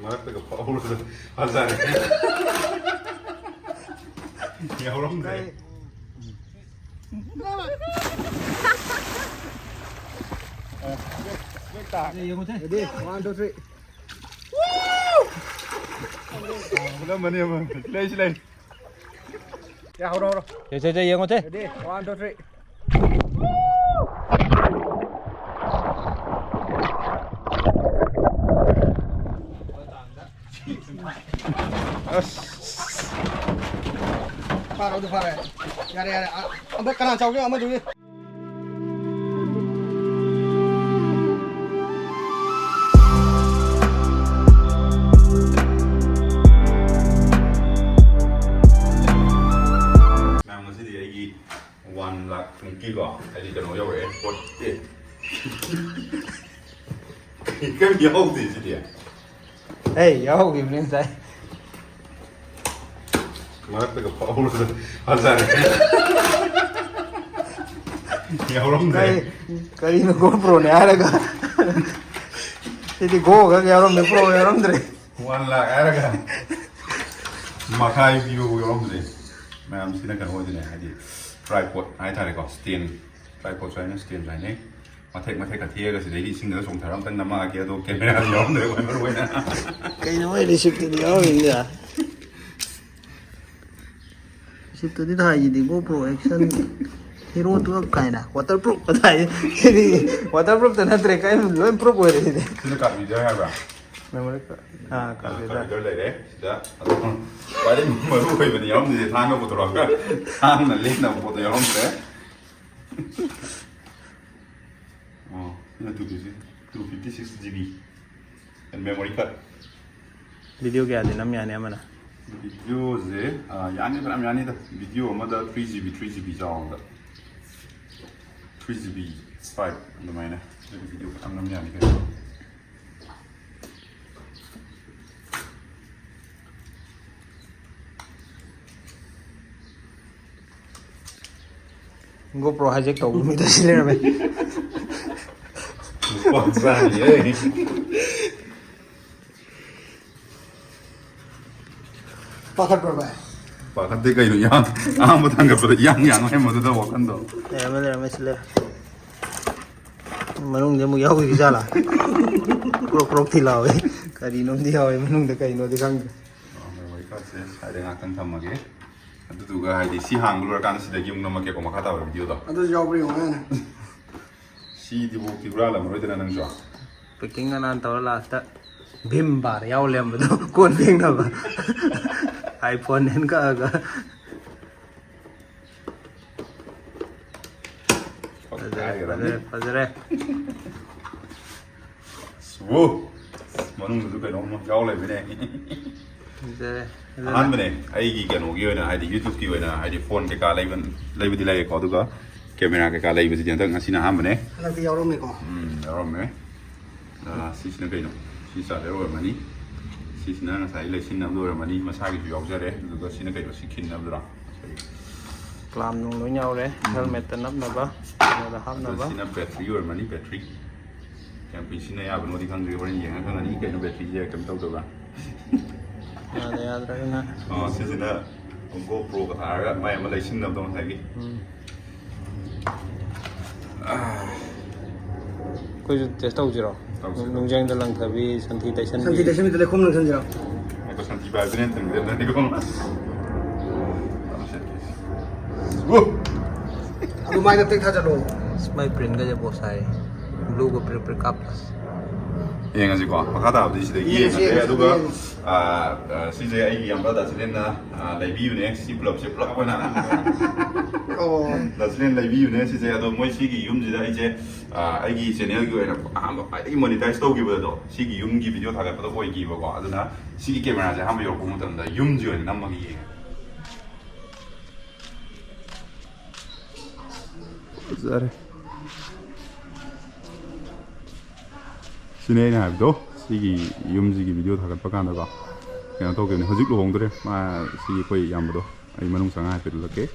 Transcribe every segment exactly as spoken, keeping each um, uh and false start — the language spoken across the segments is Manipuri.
ꯃꯔꯛꯇꯒ ꯐꯥꯎꯔꯒ ꯐꯖꯔꯦ꯫ ꯌꯥꯎꯔꯝꯗ꯭ꯔꯦ꯫ Ready? One, two, three. ꯐꯨꯂꯝꯃꯅꯤ ꯑꯃ꯫ ꯂꯩ, ꯁꯤ ꯂꯩ꯫ ꯌꯥ, ꯍꯧꯔꯣ, ꯍꯧꯔꯣ꯫ ꯁꯦ, ꯁꯦ, ꯁꯦ, ꯌꯦꯡꯉꯣꯁꯦ꯫ Ready? One, two, three. ꯑꯁ꯫ ꯐꯥꯔꯣ, ꯑꯗꯨ ꯐꯥꯔꯦ꯫ ꯌꯥꯔꯦ, ꯌꯥꯔꯦ꯫ ꯑ, ꯑꯝꯇ ꯀꯅꯥ ꯆꯥꯎꯒꯦ? ꯑꯃꯗꯨꯒꯤ꯫ ꯃꯌꯥꯝ, ꯉꯁꯤꯗꯤ ꯑꯩꯒꯤ one lakh ꯃꯨꯛꯀꯤꯀꯣ, ꯍꯥꯏꯗꯤ ꯀꯩꯅꯣ ꯌꯧꯔꯛꯑꯦ, ꯄꯣꯠ, ꯑꯦ꯫ ꯀꯩꯝ ꯌꯥꯎꯗꯦ ꯁꯤꯗꯤ꯫ ꯑꯦ, ꯌꯥꯎꯈꯤꯕꯅꯤ ꯉꯁꯥꯏ꯫ ꯃꯔꯛꯇꯒ ꯐꯥꯎꯔꯒ ꯐꯖꯔꯦ꯫ ꯌꯥꯎꯔꯝꯗ꯭ꯔꯦ꯫ ꯀꯔꯤ, ꯀꯔꯤꯅꯣ GoPro ꯅꯦ ꯍꯥꯏꯔꯒ? ꯁꯤꯗꯤ Go ꯈꯛ ꯌꯥꯎꯔꯝꯃꯦ, Pro ꯌꯥꯎꯔꯝꯗ꯭ꯔꯦ꯫ One lakh ꯍꯥꯏꯔꯒ ꯃꯈꯥꯏ ꯄꯤꯕꯕꯨ ꯌꯥꯎꯔꯝꯗ꯭ꯔꯦ꯫ ꯃꯌꯥꯝꯁꯤꯅ ꯀꯩꯅꯣ ꯑꯣꯏꯗꯣꯏꯅꯦ, ꯍꯥꯏꯗꯤ tripod ꯍꯥꯏꯇꯥꯔꯦꯀꯣ, stand, tripod ꯁꯨ ꯍꯥꯏꯅ, stand ꯁꯨ ꯍꯥꯏꯅꯩ꯫ ꯃꯊꯦꯛ ꯃꯊꯦꯛꯀ ꯊꯦꯛꯑꯒ ꯁꯤꯗꯩꯗꯤ ꯏꯁꯤꯡꯗꯒ ꯆꯣꯡꯊꯔ ꯑꯝꯇꯪ ꯅꯝꯃꯛꯑꯒꯦ, ꯑꯗꯣ camera ꯗꯤ ꯌꯥꯎꯔꯝꯗ꯭ꯔꯦ, ꯈ꯭ꯋꯥꯏ ꯃꯔꯨ ꯑꯣꯏꯅ꯫ ꯀꯩꯅꯣ ꯃꯣꯏ receipt ꯇꯨꯗꯤ ꯌꯥꯎꯔꯝꯃꯤꯅꯦ꯫ Receipt ꯇꯨꯗꯤ ꯊꯥꯏꯁꯤꯗꯤ GoPro Action Hero twelve ꯀꯥꯏꯅ, waterproof ꯀ ꯊꯥꯏ꯫ ꯁꯤꯗꯤ waterproof ꯇ ꯅꯠꯇ꯭ꯔꯦ, ꯀꯔꯤꯝ ꯂꯣꯏ proof ꯑꯣꯏꯔꯦ ꯁꯤꯗꯤ꯫ ꯁꯤꯅ card reader ꯍꯥꯏꯕ꯭ꯔꯥ? Memory card꯫ ꯑꯥ, card reader꯫ Card reader ꯂꯩꯔꯦ ꯁꯤꯗ꯫ ꯑꯗꯣ ꯈ꯭ꯋꯥꯏꯗꯒꯤ ꯃꯔꯨ ꯑꯣꯏꯕꯗꯤ ꯌꯥꯎꯔꯝꯗ꯭ꯔꯤꯁꯦ, ꯊꯥꯡꯒ ꯄꯨꯊꯣꯔꯛꯑꯒ ꯊꯥꯡꯅ ꯂꯦꯡꯅꯕ ꯄꯣꯠꯇꯣ ꯌꯥꯎꯔꯝꯗ꯭ꯔꯦ꯫ ꯑꯣ, ꯁꯤꯅ two fifty, two fifty six GB꯫ And memory card꯫ Video ꯀꯌꯥꯗꯤ ꯅꯝ ꯌꯥꯅꯤ ꯑꯃꯅ? Video ꯁꯦ, ꯑ, ꯌꯥꯅꯤ, ꯐꯅꯌꯥꯝ ꯌꯥꯅꯤꯗ꯫ Video ꯑꯃꯗ three GB, three GB ꯆꯥꯎꯕꯗ꯫ Three GB five ꯑꯗꯨꯃꯥꯏꯅ꯫ ꯑꯗꯨꯗꯤ video ꯐꯅꯌꯥꯝ ꯅꯝ ꯌꯥꯅꯤ ꯀꯩꯅꯣ꯫ GoPro hijack ꯇꯧꯕ ꯅꯨꯃꯤꯠꯇ ꯁꯤ ꯂꯩꯔꯝꯃꯦ꯫ ꯂꯨꯄꯥ ꯆꯥꯅꯤ, ꯑꯦ꯫ ꯄꯥꯈꯠꯄ꯭ꯔꯣ ꯚꯥꯏ? ꯄꯥꯈꯠꯇꯦ ꯀꯩꯅꯣ, ꯌꯥꯝ ꯑꯍꯥꯟꯕ ꯊꯥꯡꯒꯠꯄꯗ ꯏꯌꯥꯡ ꯌꯥꯡ ꯂꯩꯔꯝꯕꯗꯨꯗ ꯋꯥꯈꯟꯗꯣ꯫ ꯂꯩꯔꯝꯃꯦ, ꯂꯩꯔꯝꯃꯦ, ꯁꯤ ꯂꯩꯔꯦ꯫ ꯃꯅꯨꯡꯗ ꯑꯃꯨꯛ ꯌꯥꯎꯈꯤꯗꯣꯏ ꯖꯥꯠꯂꯥ? ꯀ꯭ꯔꯣꯛ ꯀ꯭ꯔꯣꯛꯇꯤ ꯂꯥꯎꯋꯦ꯫ ꯀꯔꯤꯅꯣꯝꯗꯤ ꯌꯥꯎꯋꯦ ꯃꯅꯨꯡꯗ, ꯀꯩꯅꯣꯗꯤ ꯈꯪꯗꯦ꯫ ꯑꯣ, ꯃꯦꯃꯣꯔꯤ ꯀꯥꯔꯗꯁꯦ ꯁ꯭ꯋꯥꯏꯗ ꯉꯥꯛꯇꯪ ꯊꯝꯃꯒꯦ꯫ ꯑꯗꯨꯗꯨꯒ ꯍꯥꯏꯗꯤ ꯁꯤ ꯍꯥꯡꯕ ꯂꯣꯏꯔꯀꯥꯟꯗ ꯁꯤꯗꯒꯤ ꯑꯃꯨꯛ ꯅꯝꯃꯛꯀꯦꯀꯣ, ꯃꯈꯥ ꯇꯥꯕ ꯚꯤꯗꯤꯑꯣꯗꯣ꯫ ꯑꯗꯨꯁꯨ ꯌꯥꯎꯕ꯭ꯔꯥ ꯌꯦꯡꯉꯣ ꯍꯥꯏꯅ꯫ ꯁꯤꯗꯤꯐꯥꯎꯇꯤ ꯍꯨꯔꯥꯜꯂꯝꯃꯔꯣꯏꯗꯅ ꯅꯪꯁꯨ? ꯄꯦꯀꯤꯡ ꯑꯅꯥꯟ ꯇꯧꯔ ꯂꯥꯁꯇ ꯚꯤꯝ ꯕꯥꯔ ꯌꯥꯎ ꯂꯩꯔꯝꯕꯗꯣ, ꯀꯣꯟ ꯐꯦꯡꯅꯕ꯫ ꯑꯥꯏꯐꯣꯟ ꯍꯦꯟ ꯀꯛꯑꯒ꯫ ꯐꯖꯔꯦ, ꯐꯖꯔꯦ, ꯐꯖꯔꯦ꯫ ꯋꯣ! ꯃꯅꯨꯡꯗꯁꯨ ꯀꯩꯅꯣꯝ ꯌꯥꯎ ꯂꯩꯕꯅꯦ꯫ ꯐꯖꯔꯦ, ꯐꯖꯔꯦ꯫ ꯑꯍꯥꯟꯕꯅꯦ ꯑꯩꯒꯤ ꯀꯩꯅꯣꯒꯤ ꯑꯣꯏꯅ, ꯍꯥꯏꯗꯤ YouTube-ꯀꯤ ꯑꯣꯏꯅ, ꯍꯥꯏꯗꯤ ꯐꯣꯟ ꯀꯩꯀꯥ ꯂꯩꯕ, ꯂꯩꯕꯗꯤ ꯂꯩꯔꯦꯀꯣ, ꯑꯗꯨꯒ ꯀꯦꯃꯦꯔꯥ ꯀꯩꯀꯥ ꯂꯩꯕꯁꯤꯗꯤ ꯍꯟꯗꯛ ꯉꯁꯤꯅ ꯑꯍꯥꯟꯕꯅꯦ꯫ ꯍꯟꯗꯛꯇꯤ ꯌꯥꯎꯔꯝꯃꯦꯀꯣ? ꯎꯝ, ꯌꯥꯎꯔꯝꯃꯦ꯫ ꯑ, ꯁꯤꯁꯤꯅ ꯀꯩꯅꯣ? ꯁꯤ ꯆꯥꯔꯖꯔ ꯑꯣꯏꯔꯝꯃꯅꯤ꯫ ꯁꯤꯁꯤꯅ ꯉꯁꯥꯏ ꯂꯩꯁꯤꯟꯅꯕꯗꯣ ꯑꯣꯏꯔꯝꯃꯅꯤ, ꯃꯁꯥꯒꯤꯁꯨ ꯌꯥꯎꯖꯔꯦ꯫ ꯑꯗꯨꯒ ꯁꯤꯅ ꯀꯩꯅꯣ? ꯁꯤ ꯈꯤꯟꯅꯕꯗꯨꯔꯥ? ꯀ꯭ꯂꯥꯝ ꯅꯨꯡ ꯂꯣꯏ ꯌꯥꯎꯔꯦ, ꯎꯝ꯫ ꯍꯦꯜꯃꯦꯠꯇ ꯅꯞꯅꯕ, ꯀꯩꯅꯣꯗ ꯑꯗꯣ ꯍꯥꯞꯅꯕ꯫ ꯁꯤꯅ ꯕꯦꯇ꯭ꯔꯤ ꯑꯣꯏꯔꯝꯃꯅꯤ, ꯕꯦꯇ꯭ꯔꯤ꯫ ꯀꯌꯥꯝ ꯀꯨꯏꯅ ꯁꯤꯖꯤꯟꯅ ꯌꯥꯕꯅꯣꯗꯤ ꯈꯪꯗ꯭ꯔꯤ, ꯍꯣꯔꯦꯟ ꯌꯦꯡꯉ ꯈꯪꯉꯅꯤ ꯀꯩꯅꯣ ꯕꯦꯇ꯭ꯔꯤꯁꯦ ꯀꯩꯅꯣ ꯇꯧꯗꯕ꯭ꯔꯥ꯫ ꯌꯥꯗ ꯌꯥꯗ꯭ꯔꯒꯅ꯫ ꯑꯣ, ꯁꯤꯁꯤꯅ GoPro-ꯒ ꯊꯥꯔꯒ ꯃꯥꯏ ꯑꯃ ꯂꯩꯁꯤꯟꯅꯕꯗꯣ ꯉꯁꯥꯏꯒꯤ꯫ ꯎꯝ꯫ ꯑꯥ꯫ ꯑꯩꯈꯣꯏꯁꯨ ꯇꯦꯁ ꯇꯧꯁꯤꯔꯣ? ꯇꯧꯁꯤ, ꯇꯧꯁꯤ꯫ ꯅꯨꯡꯖꯦꯡꯗ ꯂꯪꯊꯕꯤ, ꯁꯟꯊꯤ ꯇꯩꯁꯟꯕꯤ꯫ ꯁꯟꯊꯤ ꯇꯩꯁꯟꯕꯤꯗ ꯂꯩꯈꯣꯝ ꯂꯪꯁꯟꯁꯤꯔꯣ? ꯉꯥꯏꯈꯣ, ꯁꯟꯊꯤ ꯄꯥꯏꯕꯗꯨꯅ ꯍꯦꯟꯅ ꯇꯟꯒꯗꯕꯅꯤꯀꯣ꯫ ꯋꯨ! ꯑꯗꯨꯃꯥꯏꯅ ꯇꯦꯛ ꯊꯥꯖꯜꯂꯣ꯫ ꯑꯁ, ꯃꯥꯏ ꯄ꯭ꯔꯤꯟꯒꯁꯦ ꯄꯣꯁ ꯍꯥꯏ꯫ ꯕ꯭ꯂꯨꯒ ꯄ꯭ꯔꯤꯛ ꯄ꯭ꯔꯤꯛ ꯀꯥꯞꯄ꯫ ꯌꯦꯡꯉꯁꯤꯀꯣ, ꯃꯈꯥ ꯇꯥꯕꯗꯤ ꯁꯤꯗꯒꯤ ꯌꯦꯡꯉꯁꯤ, ꯌꯦꯡꯉꯁꯦ꯫ ꯌꯦꯡꯉꯁꯤ, ꯑꯗꯨꯒ, ꯌꯦꯡꯉꯁꯤ꯫ ꯑ, ꯑ, ꯁꯤꯁꯦ ꯑꯩꯒꯤ ꯏꯌꯥꯝꯕ ꯗꯥ ꯆꯤꯂꯦꯟꯅ, ꯑ, ꯂꯩꯕꯤꯕꯅꯦ꯫ ꯁꯤ ꯄꯨꯂꯞꯁꯦ ꯄꯨꯂꯞ ꯑꯣꯏꯅ꯫ ꯑꯣ꯫ ꯗꯥ ꯆꯤꯂꯦꯟ ꯂꯩꯕꯤꯕꯅꯦ ꯁꯤꯁꯦ꯫ ꯑꯗꯣ ꯃꯣꯏ ꯁꯤꯒꯤ ꯌꯨꯝꯁꯤꯗ ꯑꯩꯁꯦ, ꯑ, ꯑꯩꯒꯤ ꯆꯦꯅꯦꯜꯒꯤ ꯑꯣꯏꯅ ꯑꯍꯥꯟꯕ ꯈ꯭ꯋꯥꯏꯗꯒꯤ ꯃꯣꯅꯤꯇꯥꯏꯁ ꯇꯧꯈꯤꯕꯗꯣ ꯁꯤꯒꯤ ꯌꯨꯝꯒꯤ ꯚꯤꯗꯤꯑꯣ ꯊꯥꯒꯠꯄꯗ ꯑꯣꯏꯈꯤꯕꯀꯣ꯫ ꯑꯗꯨꯅ ꯁꯤꯒꯤ ꯀꯦꯃꯦꯔꯥꯁꯦ ꯑꯍꯥꯟꯕ ꯌꯧꯔꯛꯄ ꯃꯇꯝꯗ ꯌꯨꯝꯁꯤ ꯑꯣꯏꯅ ꯅꯝꯃꯒ ꯌꯦꯡꯉꯦ꯫ ꯐꯖꯔꯦ꯫ ꯁꯤꯅꯦ ꯑꯩꯅ ꯍꯥꯏꯕꯗꯣ, ꯁꯤꯒꯤ ꯌꯨꯝꯁꯤꯒꯤ ꯚꯤꯗꯤꯑꯣ ꯊꯥꯒꯠꯄ ꯀꯥꯟꯗꯀꯣ, ꯀꯩꯅꯣ ꯇꯧꯈꯤꯕꯅꯦ꯫ ꯍꯧꯖꯤꯛ ꯂꯨꯍꯣꯡꯗꯣꯔꯦ ꯃꯥ, ꯁꯤ ꯑꯩꯈꯣꯏ ꯏꯌꯥꯝꯕꯗꯣ꯫ ꯑꯩ ꯃꯅꯨꯡ ꯆꯪꯉ ꯍꯥꯏꯐꯦꯠ ꯎꯠꯂꯛꯀꯦ꯫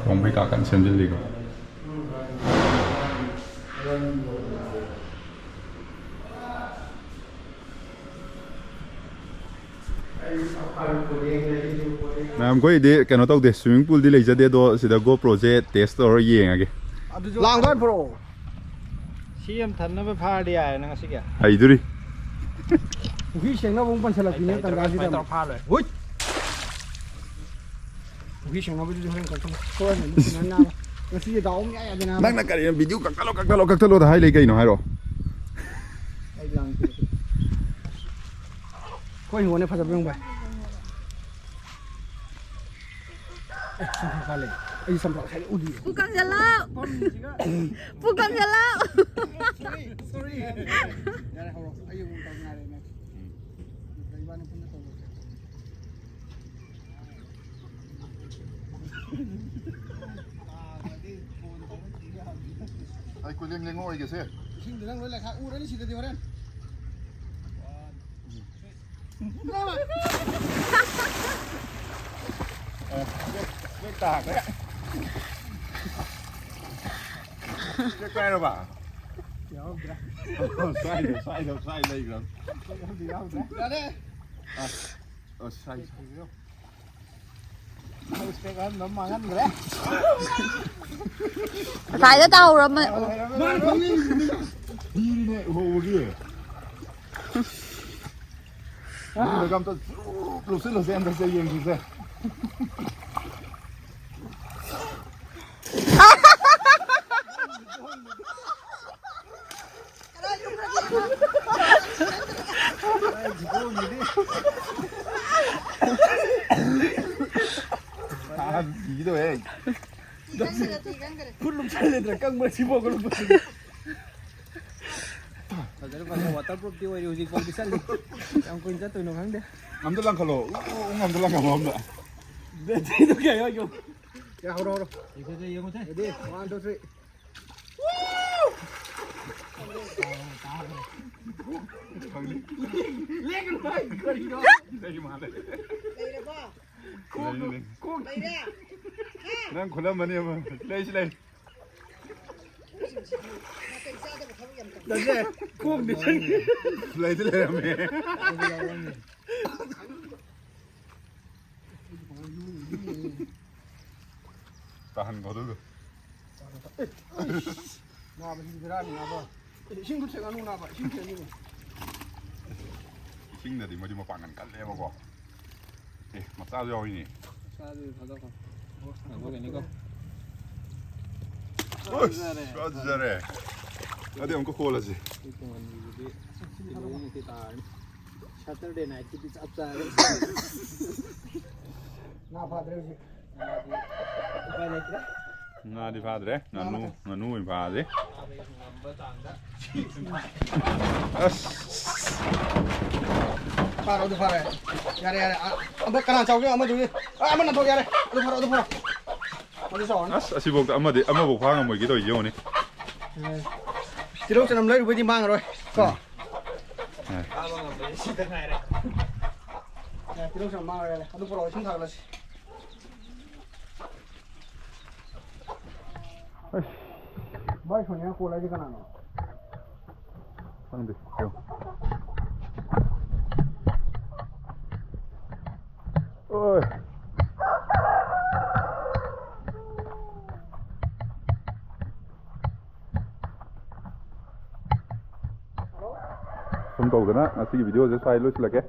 ꯋꯥꯡꯕꯩ ꯀꯥ ꯀꯟꯅ ꯁꯦꯝꯖꯤꯜꯂꯤꯀꯣ꯫ ꯃꯌꯥꯝ, ꯑꯩꯈꯣꯏꯗꯤ ꯀꯩꯅꯣ ꯇꯧꯗꯦ, swimming pool ꯗꯤ ꯂꯩꯖꯗꯦ, ꯑꯗꯣ ꯁꯤꯗ GoPro ꯁꯦ test ꯇꯧꯔ ꯌꯦꯡꯉꯒꯦ꯫ ꯂꯥꯡꯗ ꯄꯨꯔꯛꯑꯣ꯫ ꯁꯤ ꯌꯥꯝ ꯊꯟꯅꯕ ꯐꯥꯔꯗꯤ ꯌꯥꯔꯦꯅ ꯉꯁꯤꯒꯤ꯫ ꯍꯩꯗꯨꯔꯤ꯫ ꯄꯨꯈ꯭ꯔꯤ ꯁꯦꯡꯅꯕ ꯑꯃꯨꯛ ꯄꯟꯁꯜꯂꯛꯄꯤꯅꯦ ꯇꯟꯖꯥꯁꯤꯗ꯫ ꯇꯧꯔ ꯐꯥ ꯂꯣꯏꯔꯦ꯫ ꯍꯨꯏꯠ! ꯄꯨꯈ꯭ꯔꯤ ꯁꯦꯡꯅꯕꯗꯨꯗꯤ ꯍꯣꯔꯦꯟ ꯀꯛꯊꯠꯂꯣ꯫ ꯁꯣꯏꯔꯅꯤ, ꯅꯪ ꯅꯥꯕ꯫ ꯉꯁꯤꯗꯤ ꯗꯥꯎ ꯑꯃ ꯏꯌꯥ ꯌꯥꯗꯦ ꯅꯥꯕ꯫ ꯅꯪꯅ ꯀꯔꯤꯅꯣ video ꯀꯛꯊꯠꯂꯣ, ꯀꯛꯊꯠꯂꯣ, ꯀꯛꯊꯠꯂꯣꯗ ꯍꯥꯏ ꯂꯩ ꯀꯩꯅꯣ ꯍꯥꯏꯔꯣ? ꯑꯩ ꯂꯥꯡꯗꯦ꯫ ꯑꯩꯈꯣꯏ ꯍꯤꯡꯒꯣꯜꯅꯦ ꯐꯖꯕ ꯌꯦꯡꯉꯨ ꯚꯥꯏ꯫ ꯑꯦ, ꯁꯝꯐ꯭ꯔꯥꯛ ꯁꯥꯠꯂꯦ꯫ ꯑꯩ ꯁꯝꯐ꯭ꯔꯥꯛ ꯁꯥꯠꯂꯦ ꯎꯗꯤꯌꯦ꯫ ꯄꯨ ꯀꯪꯁꯤꯜꯂꯣ꯫ ꯄꯨ ꯀꯪꯁꯤꯜꯂꯣ꯫ Sorry, sorry꯫ ꯌꯥꯔꯦ, ꯍꯧꯔꯣ꯫ ꯑꯩ ꯑꯃꯨꯛ ꯇꯧ ꯉꯥꯏꯔꯦ next꯫ ꯏꯕꯥꯅꯤ ꯄꯨꯟꯅ ꯇꯧꯔꯁꯦ꯫ ꯑꯩ ꯀꯣꯏꯂꯦꯡ ꯂꯦꯡꯉꯛꯑꯣꯏꯒꯦꯁꯦ꯫ ꯏꯁꯤꯡꯗꯨ ꯅꯪ ꯂꯣꯏ ꯂꯩꯈꯥ ꯎꯔꯅꯤ ꯁꯤꯗꯗꯤ ꯍꯣꯔꯦꯟ꯫ ꯑꯦ, ꯕ꯭ꯔꯦꯛ, ꯕ꯭ꯔꯦꯛ ꯇꯥꯈ꯭ꯔꯦ꯫ ꯕ꯭ꯔꯦꯛ ꯀꯥꯏꯔꯕ? ꯌꯥꯎꯗ꯭ꯔꯦ꯫ ꯁ꯭ꯋꯥꯏꯗ, ꯁ꯭ꯋꯥꯏꯗ, ꯁ꯭ꯋꯥꯏ ꯂꯩꯈ꯭ꯔꯕ꯫ ꯌꯥꯎꯗ꯭ꯔꯦ꯫ ꯌꯥꯔꯦ꯫ ꯑ, ꯑ, ꯁ꯭ꯋꯥꯏ, ꯁ꯭ꯋꯥꯏ꯫ ꯉꯁꯥꯏꯗ ꯇꯥꯍꯧꯔꯝꯃ-, ꯊꯤꯔꯤꯅꯦ ꯎꯍꯧꯕꯒꯤ꯫ ꯑꯗꯨꯒ ꯑꯝꯇ ꯂꯨꯞꯁꯤꯜꯂꯁꯦ ꯍꯟꯗꯛꯁꯦ ꯌꯦꯡꯁꯤꯁꯦ꯫ ꯈꯨꯠ ꯂꯨꯝꯁꯜꯂꯦꯗꯅ ꯀꯪꯕ꯭ꯔꯥ ꯁꯤꯐꯥꯎ ꯂꯨꯝꯁꯜꯂꯦ꯫ ꯐꯖꯔꯦ, ꯐꯖꯔꯦ, waterproof ꯇꯤ ꯑꯣꯏꯔꯤ, ꯍꯧꯖꯤꯛꯐꯥꯎꯗꯤ ꯆꯠꯂꯤ꯫ ꯀꯌꯥꯝ ꯀꯨꯏꯅ ꯆꯠꯇꯣꯏꯅꯣ ꯈꯪꯗꯦ꯫ ꯑꯝꯇ ꯂꯪꯈꯠꯂꯣ, ꯎ, ꯎ, ꯎ, ꯑꯝꯇ ꯂꯪꯈꯠꯂꯣ, ꯑꯝꯇ꯫ Battery ꯗꯣ ꯀꯌꯥ ꯌꯥꯎꯔꯤꯒꯦ? ꯌꯥ, ꯍꯧꯔꯣ, ꯍꯧꯔꯣ꯫ ꯌꯦꯡꯉꯨꯁꯦ, ꯌꯦꯡꯉꯨꯁꯦ꯫ Ready? One, two, three. ꯂꯦꯡꯒꯅꯨ ꯍꯥꯏ ꯀꯔꯤꯅꯣ? ꯂꯩ ꯃꯥꯜꯂꯦ꯫ ꯂꯩꯔꯕꯣ? ꯈꯣꯡꯗꯣ, ꯂꯩꯅꯦ꯫ ꯈꯣꯡ ꯂꯩꯔꯦ? ꯍꯥ? ꯅꯪ ꯈꯨꯠꯂꯝꯃꯅꯤ ꯑꯃ꯫ ꯂꯩ, ꯁꯤ ꯂꯩ꯫ ꯅꯥꯇꯩ ꯆꯥꯗꯕ ꯊꯕꯛ ꯌꯥꯝ ꯇꯧ꯫ ꯅꯠꯇꯦ, ꯈꯣꯡꯗꯤ ꯆꯪꯉꯤ꯫ ꯂꯩꯗꯤ ꯂꯩꯔꯝꯃꯦ꯫ ꯇꯥꯍꯟꯈꯣ ꯑꯗꯨꯒ꯫ ꯅꯥꯕꯁꯤꯗꯤ ꯕꯦꯔꯥꯅꯤ ꯅꯥꯕ꯫ ꯑꯦ, ꯏꯁꯤꯡꯗꯨ ꯊꯦꯡꯉꯅꯨ ꯅꯥꯕ, ꯏꯁꯤꯡ ꯊꯦꯡꯉꯅꯨ꯫ ꯏꯁꯤꯡꯗꯗꯤ ꯃꯣꯏꯗꯤ ꯃꯄꯥꯡꯒꯜ ꯀꯜꯂꯦꯕꯀꯣ꯫ ꯑꯦ, ꯃꯆꯥꯁꯨ ꯌꯥꯎꯔꯤꯅꯦ꯫ ꯃꯆꯥꯗꯨꯗꯤ ꯊꯥꯗꯣꯛꯈꯣ꯫ ꯊꯥꯗꯣꯛꯈꯤꯅꯤꯀꯣ꯫ ꯎꯁ, ꯐꯖꯔꯦ꯫ ꯐꯖꯔꯦ꯫ ꯑꯗꯨꯗꯤ ꯑꯃꯨꯛꯀ ꯍꯣꯜꯂꯁꯤ꯫ ꯁꯤ ꯇꯣꯡꯍꯟꯕꯤꯕꯗꯤ ꯀꯤꯂꯣ ꯑꯃꯃꯨꯛꯇꯤ ꯇꯥꯔꯅꯤ꯫ Saturday night ꯀꯤꯗꯤ ꯆꯞ ꯆꯥꯔꯦ꯫ ꯉꯥ ꯐꯥꯗ꯭ꯔꯦ ꯍꯧꯖꯤꯛ꯫ ꯎꯄꯥꯏ ꯂꯩꯇ꯭ꯔꯦ꯫ ꯉꯥꯗꯤ ꯐꯥꯗ꯭ꯔꯦ꯫ ꯉꯥꯅꯨ, ꯉꯥ ꯃꯊꯪ꯫ ꯉꯥꯅꯨ ꯑꯣꯏꯅ ꯐꯥꯔꯁꯦ꯫ ꯉꯝꯕ ꯆꯥꯡꯗ꯫ ꯑꯁ꯫ ꯐꯥꯔꯣ, ꯑꯗꯨ ꯐꯥꯔꯦ꯫ ꯌꯥꯔꯦ, ꯌꯥꯔꯦ꯫ ꯑ, ꯑꯝꯇ ꯀꯅꯥ ꯆꯥꯎꯒꯦ? ꯑꯃꯗꯨꯒꯤ꯫ ꯑ, ꯑꯃꯅ ꯊꯣꯛ ꯌꯥꯔꯦ꯫ ꯑꯗꯨ ꯐꯥꯔꯣ, ꯑꯗꯨ ꯐꯥꯔꯣ꯫ ꯑꯗꯨ ꯆꯥꯎꯔꯅꯤ꯫ ꯑꯁ, ꯑꯁꯤꯐꯥꯎꯗ ꯑꯃꯗꯤ, ꯑꯃꯐꯥꯎ ꯐꯥ ꯉꯝꯃꯣꯏꯒꯦ ꯇꯧꯔꯤꯁꯦ ꯌꯦꯡꯉꯨꯅꯦ꯫ ꯇꯤꯜꯍꯧ ꯆꯅꯝ ꯂꯩꯔꯨꯕꯩꯗꯤ ꯃꯥꯡꯉꯔꯣꯏ ꯀꯣ꯫ ꯑ꯫ ꯐꯥꯕ ꯉꯝꯕꯁꯦ ꯁꯤꯗ ꯉꯥꯏꯔꯦ꯫ ꯑ, ꯇꯤꯜꯍꯧ ꯆꯅꯝ ꯃꯥꯡꯉꯔꯣꯏ꯫ ꯑꯗꯨ ꯄꯨꯔꯛꯑꯣ, ꯏꯁꯤꯡ ꯊꯥꯒꯠꯂꯁꯤ꯫ ꯑꯁ꯫ ꯚꯥꯏ, ꯁꯣꯅꯤꯌꯥ ꯀꯣꯜ ꯍꯥꯏꯁꯦ ꯀꯅꯥꯅꯣ? ꯈꯪꯗꯦ꯫ ꯌꯦꯡꯉꯣ꯫ ꯑꯣꯏ꯫ ꯁꯨꯝ ꯇꯧꯗꯅ ꯉꯁꯤꯒꯤ video ꯁꯦ ꯁ꯭ꯋꯥꯏ ꯂꯣꯏꯁꯤꯜꯂꯒꯦ꯫